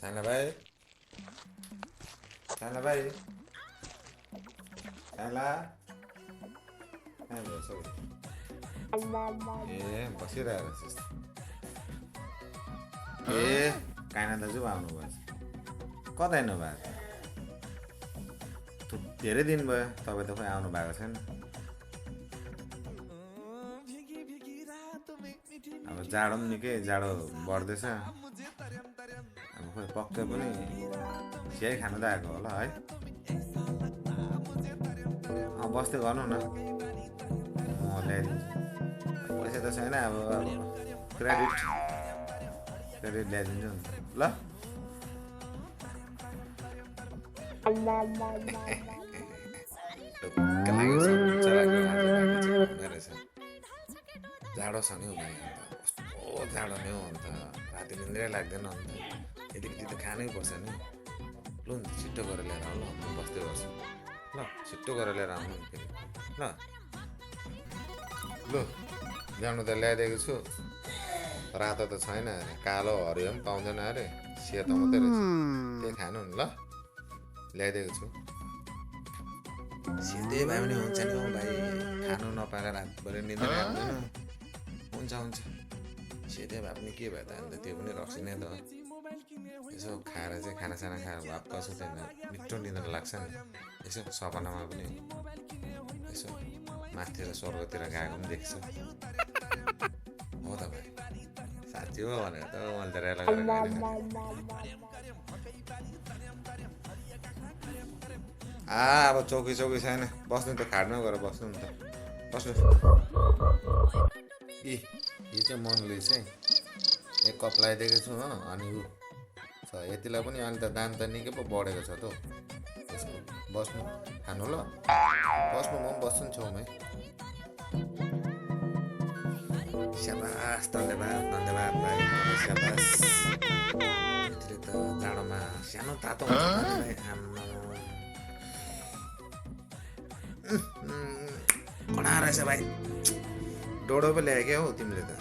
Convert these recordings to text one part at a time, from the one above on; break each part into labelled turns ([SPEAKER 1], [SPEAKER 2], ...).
[SPEAKER 1] साना भाइ साना भाइ साला कहाँ गयो सबै ए बसिरहेको रहेछ ए काना दाजु आउनु भएछ कता हिँड्नुभएको धेरै दिन भयो तपाईँ त खोइ आउनु भएको छैन अब जाडो पनि निकै जाडो बढ्दैछ अब खोइ पक्कै पनि चिया खानु त आएको होला है बस्दै गर्नु न म ल्याइदिन्छु पैसा त छैन अब क्रेडिट ल्याइदिन्छु नि ल जाडो छ नि हौ भाइ अन्त कस्तो जाडो नि हौ अन्त राति निन्द्रै लाग्दैन अन्त यतिकति त खानै पर्छ नि लु नि छिट्टो गरेर लिएर आउनु ल बस्दै गर्छु ल छिट्टो गरेर लिएर आउनु नि फेरि ल लु ल्याउनु त ल्याइदिएको छु रातो त छैन अरे कालो हरियो पनि पाउँदैन अरे सेतो मात्रै रहेछ त्यही खानु नि ल ल्याइदिएको छु सेतै भए पनि हुन्छ नि हौ भाइ खानु नपाएर रातभरि निन्द्रै आउँदैन हुन्छ सेतै भए पनि के भयो त अन्त त्यो पनि रक्सिने त यसो खाएर चाहिँ खानासाना खाएर वापस त्यहाँ मिठो निन्द्रा लाग्छ नि यसो सपनामा पनि यसो माथितिर स्वर्गतिर गएको पनि देख्छ हो त भाइ साँच्ची हो भनेर त मैले त रेला गरेर अब चौकी छैन बस्नु त खाटमा गएर बस्नु नि त बस्नु यो चाहिँ मनले चाहिँ एक कप लगाइदिएको छु हो अनि ऊ छ यतिलाई पनि अहिले त दाम त निकै पो बढेको छ त त्यसको बस्नु खानु ल बस्नु म पनि बस्छु नि छेउमै स्याबास धन्यवाद भाइ स्याबास यतिले त जाडोमा सानो तातो कडा रहेछ भाइ डोडो पो ल्यायो क्या हौ तिमीले त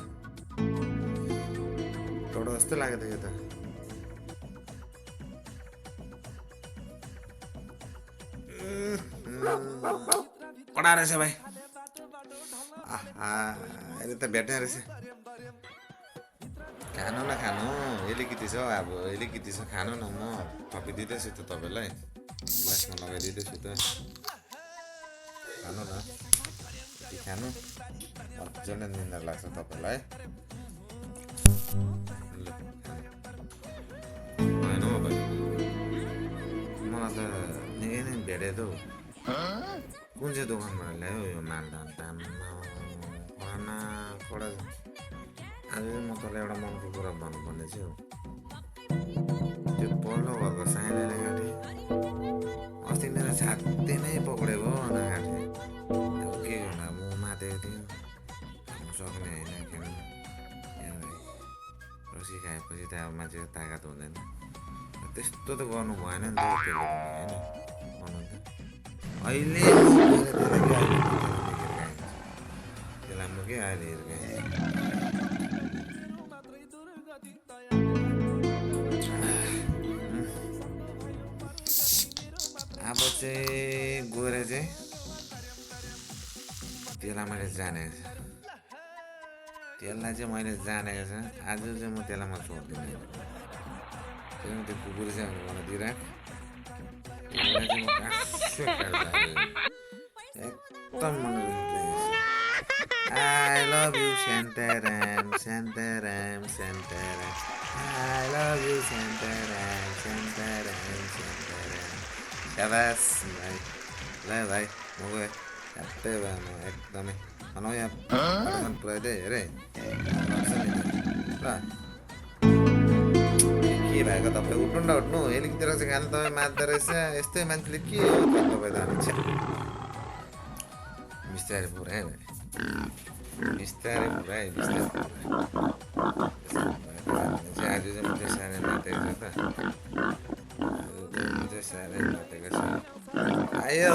[SPEAKER 1] डोडो जस्तो लाग्यो त यो त कडा रहेछ भाइ अहिले त भेट्ने रहेछ खानु न खानु अलिकति छ अब अलिकति छ खानु न म थपिदिँदैछु त तपाईँलाई ग्लासमा लगाइदिँदैछु त खानु न यति खानु झन् निन्द्रा लाग्छ तपाईँलाई होइन हौ भाइ मलाई त निकै नै भेटेँ त कुन चाहिँ दोकानबाट ल्यायो यो माल त कडा आज म तँलाई एउटा मनको कुरा भन्नुपर्ने थियो त्यो पल्लो घरको साइनाले घाँटे अस्ति मेरो छाती नै पक्रेको अनाघाँटे अब के गर्नु अब म मातेको थिएँ सक्ने होइन खेल्नु रसी खाएपछि त अब मान्छेको तागत हुँदैन त्यस्तो त गर्नु भएन नि त त्यसले होइन गर्नु त अहिले त्यसलाई म के अहिले हिर्काएँ अब चाहिँ गएर चाहिँ त्यसलाई मैले जानेको छ त्यसलाई चाहिँ मैले जानेको छ आज चाहिँ म त्यसलाई म छोड्दिनँ त्यो कुकुर चाहिँ अब मलाई दिइराख त्यसलाई चाहिँ म एकदम मन I love you Shantaram I love you Shantaram स्याबास भाइ ल भाइ म गएँ ह्याप्पी भयो म एकदमै भनौँ यहाँ पाठन पुऱ्याइदिएँ हेरे ल के भएको तपाईँ उठ्नु न उठ्नु अलिकति रहेछ खानु तपाईँ मात्दो रहेछ यस्तै मान्छेले के हो तपाईँ त बिस्तारै पुऱ्याएँ भाइ बिस्तारै पुऱ्याएँ आज चाहिँ म चाहिँ साह्रै नाटेको छ त साह्रै नाटेको छ आयो